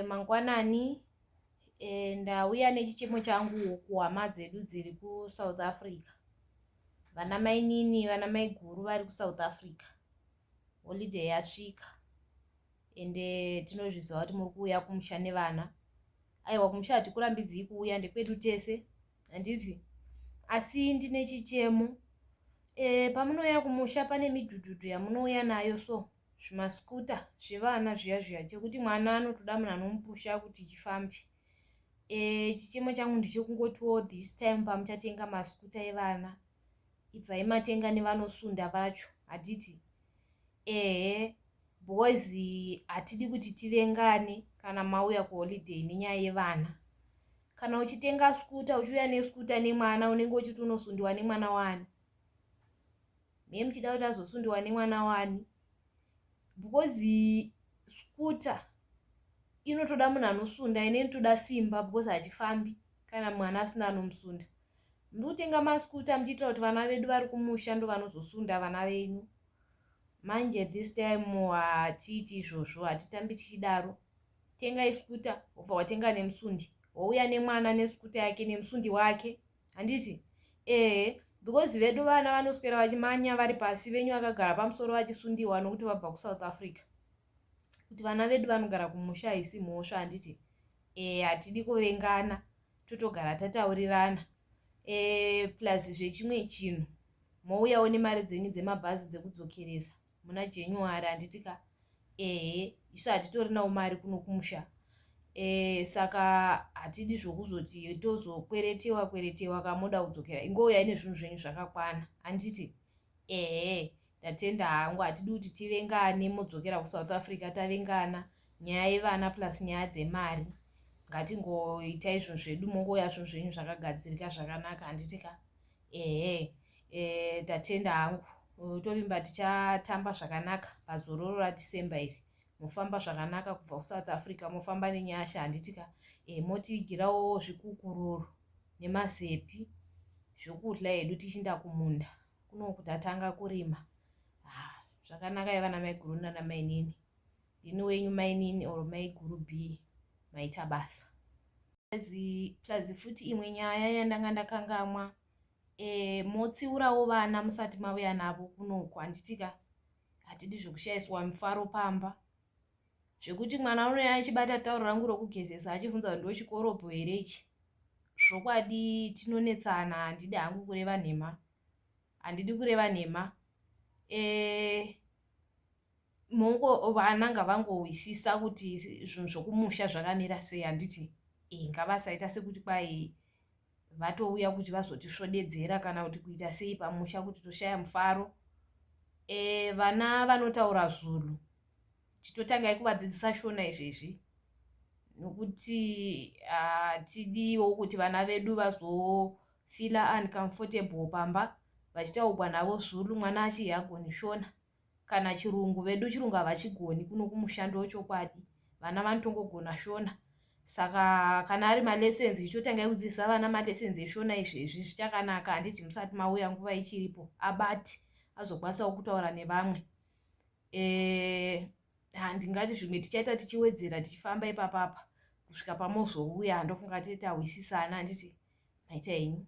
Mangwanani, ndauya nechichemo changu kuhama dzedu dziri kuSouth Africa. Vana mainini, vana maiguru vari kuSouth Africa. Holiday yasvika ende tinozviziva kuti muri kuuya kumusha nevana. Aiwa, kumusha hatikurambidzii kuuya, ndekwedu tese, handiti? Asi ndine chichemo. Pamunouya kumusha pane midhudhudhu yamunouya nayo, so zvimascooter zvevana zviya zviya, chekuti mwana anotoda munhu anomupusha kuti chifambe. Chichemo changu ndechekungotiwo this time pamuchatenga mascooter evana, ibvai matenga nevanosunda vacho, handiti? Ehe, because hatidi kuti tivengane kana mauya kuholiday nenyaya yevana. Kana uchitenga scooter, uchiuya nescooter nemwana, unenge uchiti unosundiwa nemwana wani? Mhe muchida kuti azosundiwa nemwana wani? Because scooter inotoda munhu anosunda, ine inotoda simba, because hachifambi kana mwana asina anomusunda. Muri kutenga mascooter muchiitira kuti vana vedu vari kumusha ndo vanozosunda vana venyu. Manje this time hatiiti izvozvo, hatitambi tichidaro. Tengai scooter, wobva watenga nemusundi, wouya nemwana nescooter yake nemusundi wake, handiti? Ehe, because vedu vana vanoswera vachimanya vari pasi, venyu vakagara pamusoro vachisundiwa nokuti vabva kuSouth Africa. Kuti vana vedu vanogara kumusha haisi mhosva, handiti? E, hatidi kuvengana, totogara tataurirana. Plus zvechimwe chinhu, mouyawo nemari dzenyu dzemabhazi dzekudzokeresa muna January, handiti ka? Ehe, isu hatitorinawo mari kuno kumusha. Saka hatidi zvokuzoti tozokweretewa kweretewa kamoda kudzokera. Ingouyai nezvinhu zvenyu zvakakwana, handiti? Ehe, ndatenda hangu. Hatidi kuti tivengane, modzokera kuSouth Africa tavengana, nyaya yevana plus nyaya dzemari. Ngatingoitai zvinhu zvedu, mongouya zvinhu zvenyu zvakagadzirika zvakanaka, handiti ka? Ehe, ndatenda hangu. Tovimba tichatamba zvakanaka pazororo raDecember iri. Mofamba zvakanaka kubva kuSouth Africa, mofamba nenyasha, handiti ka? Motivigirawo zvikukururu nemazepi zvokudya hedu tichinda kumunda kunoku tatanga kurima. Zvakanaka yevana maiguru nana mainini. Ndini wenyu mainini or maiguru B. Maita basa. Plus futi imwe nyaya yandanga ndakangamwa, motsiurawo vana musati mauya navo kunoku, handiti ka? Hatidi zvokushayiswa mufaro pamba, zvekuti mwana unouya achibata tauro rangu rokugezesa achibvunza kuti ndochikorobho here ichi. Zvokwadi tinonetsana, handidi hangu kureva nhema, handidi kureva nhema. Mongo vana ngavangohwisisa kuti zvinhu zvokumusha zvakamira sei, handiti? Ngavasaita sekuti kwai vatouya kuti vazotisvodedzera kana kuti kuita sei pamusha kuti toshaya mufaro. Vana vanotaura Zulu, chitotangai kuvadzidzisa Shona izvezvi, nokuti hatidiwo kuti vana vedu vazofeela uncomfortable pamba vachitaurwa navo Zulu, mwana achi haagoni Shona kana Chirungu. Vedu Chirungu havachigoni kuno kumushando wechokwadi, vana vanotongogona Shona. Saka kana ari malessons, ichotangai kudzidzisa vana malessons eShona izvezvi, zvichakanaka, handiti? Musati mauya, nguva ichiripo, abati azokwanisawo kutaura nevamwe. Handingati zvimwe tichaita tichiwedzera tichifamba ipapapa kusvika pamozouya. Ndofunga tiri tahwisisana, handiti? Maita henyu.